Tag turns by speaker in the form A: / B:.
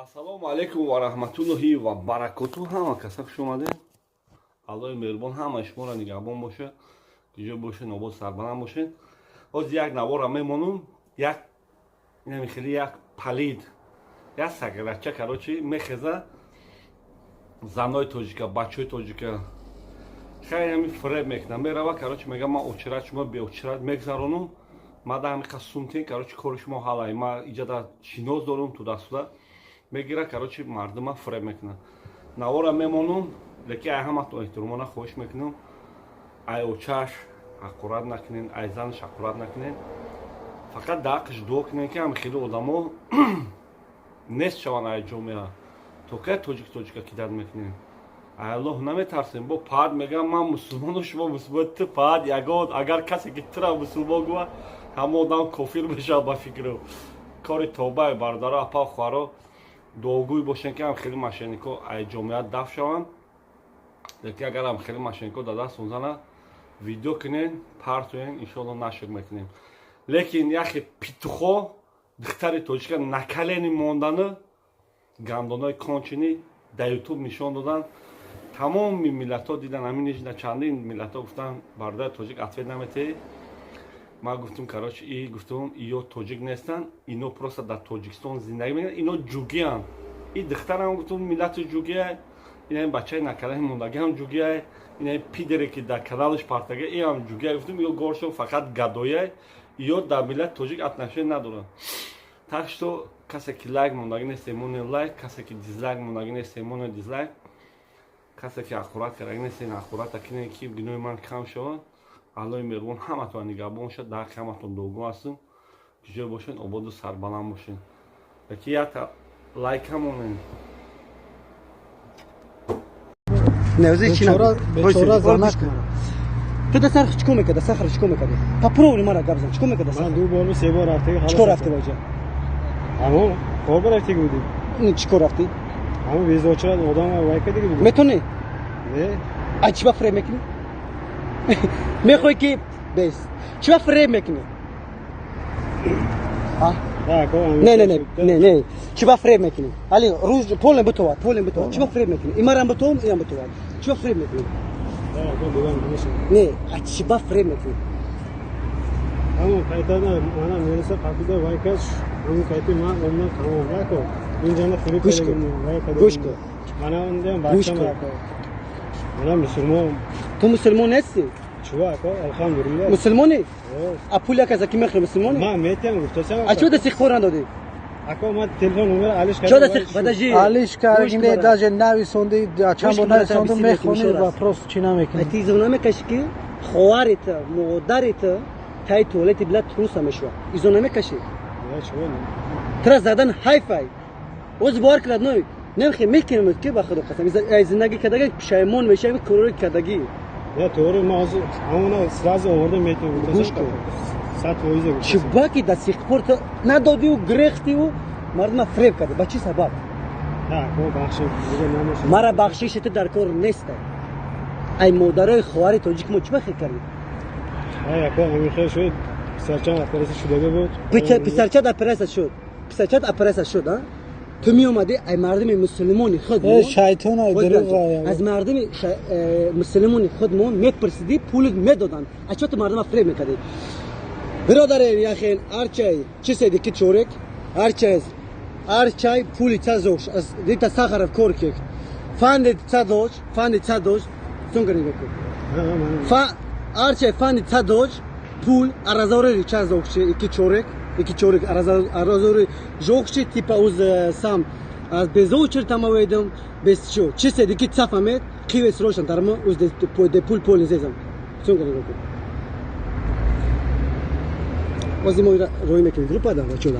A: Ассалому алайкум ва раҳматуллоҳи ва баракоту. Ҳама каса хуш омадед. Аллоҳи меҳрубон ҳамаи шуморо нигаҳбон боша, ҷо бошед, обод, сарбаланд бошед. Ҳозир як навора мемонум, як инами хеле як палид, як сагарача, короче, мехеза занои тоҷика, бачаҳои тоҷика хеле ҳами фиреб мекунам, мерава, короче, мега: «Ман очират шумо беочират мегзаронум, ма да ҳамиқа сумтен, короче, кори шумо ҳалай, ма иҷада шинос дорум туда-суда». Мегира, короче, мардума фиреб мекунад. Навора мемонум, лекин ай ҳаматон эҳтиромона хоҳиш мекунам: ай очаш ҳақорат накунен, ай занаш ҳақорат накунен, фақат дар ҳаққиш дуо кунен, ки ҳами хеле одамо нест шаванд ай ҷомеа. То кай тоҷик тоҷика кидать мекунем? Ай Аллоҳ наметарсем? Бо паат мегӯям: «Ман мусулмону, шумо мусулмон». Ту паат ягон агар касе ки тура мусулмон гӯва, ҳама одам кофир мешавад. Ба фикру кори тобаи бародаро, апа, хоҳаро, дуогӯй бошем, ки ҳам хеле мошеннико ай ҷомеа дафт шаванд. Лекин агар ҳам хеле мошеннико дар дастон зана, видео кунен, партоен, иншоалло нашр мекунем. Лекин яхе петухо духтари тоҷика на колени мондану гандонои конченый дар Ютуб нишон додан, тамоми миллатҳо дидан. Ҳамин нижна чандин миллатҳо гуфтан: «Бародари тоҷик, ответ наметеҳӣ?» Ман гуфтум, короче, и гуфтум: «Иё тоҷик нестанд, ино просто дар Тоҷикистон зиндагӣ мекунанд, ино ҷугианд». И духтарам, гуфтум, миллати ҷугия, ина бачаи на колени мондагиам ҷугия, ина пидере ки дар каналаш партага, иам ҷугия. Гуфтум, ё горшон фақат гадоя, ё дар миллати тоҷик отношение надоранд. Так что касе ки лайк мондагӣ нест, монед лайк, касе ки дизлайк мондагӣ нест, монед дизлайк, касе ки ҳақорат кардагӣ нест, ҳақората кине, ки гуноҳи ман кам шавад. Аллоҳи меҳрубон ҳаматон нигаҳбон шад. Дар ҳаққи ҳаматон дуогӯ ҳастем. Ҷой бошед, ободу сарбаланд бошед. Яки якта лайка монед.
B: Не, чи
C: Бечора занак.
B: Ту да сар чико мекарда? Сахар чико мекарди? Попробуй мара гап зан. Чико мекарда?
C: Ман ду бор, се бор рафтаги.
B: Чико рафти баҷа?
C: Ҳамон кор рафтаги будем.
B: Чико рафти?
C: Ҳамон без очередь одам вай кардиги будем.
B: Метони?
C: Не.
B: А чиба фиреб мекунӣ? Мехоҳӣ ки бес? Чиба фиреб мекунӣ? Не, не, не, не, не, чиба фиреб мекунӣ? Али рӯз полный битовад, полный битовад. Чиба фиреб мекунӣ? Имарам битовам, инам битовад. Чиба фиреб мекунӣ? Не, а чиба фиреб мекунӣ?
C: Ҳамон кайтана мана мереса қапида вай кас, ҳамон кайти ман омдан тамом яко инҷана фиреб.
B: Гӯш кун, гӯш кун.
C: Мана ондам бачам яко, мана мусулмон.
B: Ту мусулмон нести?
C: Чува, ако, алҳамдулилла.
B: Мусулмонӣ? А пул яка заки мехӯри, мусулмонӣ?
C: Ман метиҳам, гуфтасам.
B: А чо до сих пор надодӣ?
C: Ако, ман телефон номер алиш.
B: Чо до сих, подожди.
D: Алиш кардем, даже нависонди, чанд бор нависонди, мехони, вопрос чӣ намекунӣ?
B: Ти изо намекашӣ, ки хоҳарит, модарит таи туалети била труса мешава? Изо намекашӣ? Тра задан ҳайфай. Оз бовар кунад, ной немхе мекунем, ки ба худо қасам, зиндагӣ кардагӣ пушаймон мешавӣ, корори кардагӣ.
C: Я тоғри, ман ҳозир ҳамона сразу овардам, метавонам.
B: Гӯш кун.
C: 100%.
B: Чиба ки до сих пор ту надодиу, гирехтиу, мардума фиреб карди? Ба чӣ сабаб? Мара бахшиши ту дар кор неста. Ай модарои хоҳари тоҷик мо чӣ ба хел кардӣ?
C: Писарчам операция шудага буд.
B: Писарчат операция шуд, писарчат операция шуд. А ту меомадӣ, ай мардуми мусулмони худ,
D: шайтон.
B: аз мардуми мусулмони худмон мепурсидӣ, пул медоданд. А чо ту мардума фиреб мекардӣ? Биродаре, яхен арчай чӣ седи ки чорек арчай арчай пули ца зош дита Сахаров кор кек фанди ца дош, фанди ца дош сунгаригаку фа арчай фанди ца дош пул аразори ча зохчи ики чорек, ики чорек аразори жохчи типа уз сам аз без очередь тамаведам, без чо чи седи ки ца фамед қивес рошан дарма уз де пул пол незезам сунгаригаку. Ози мо рой мекунем группа да бачода.